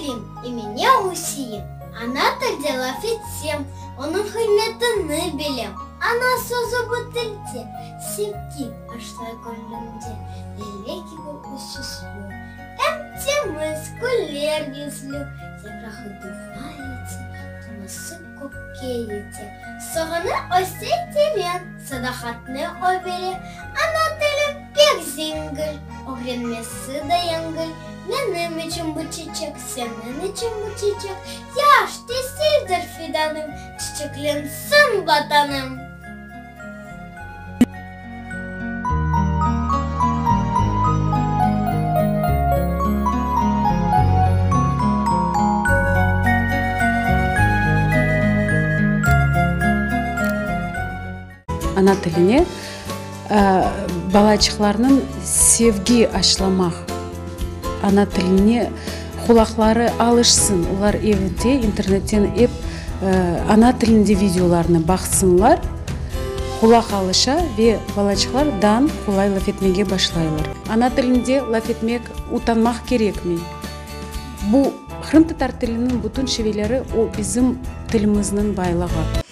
tilim, Emine Üsein. Ana tilde laf etsem, Onıñ qıymetini bilem. Ana sözü bu tilde, Sevgi aşlay göñlümde. Lâle kibi süslü, Em temiz, güler yüzlü, Yaprağı dua ete, Tuması kökke yete. Soğanı öse teren, Sadaqatnı o bere. Ana tilim pek zengin, Ögrenmesi de yengil. Menim içün bu çiçek, Seniñ içün bu çiçek, Yaş, tesildir fidanım, Çiçeklensin Vatanım! Ana tiline balaçıqlarnıñ sevgi aşlamaq, ana tiline qulaqları alışsın, olar evde internetten ep ana tilinde videolarnı baqsınlar, qulaq alışa ve balaçıqlar dan qolay laf etmege başlaylar. Ana tilinde laf etmek utanmaq kerekmey. Bu qırımtatar tiliniñ bütün şiveleri o bizim tilimizniñ baylığı.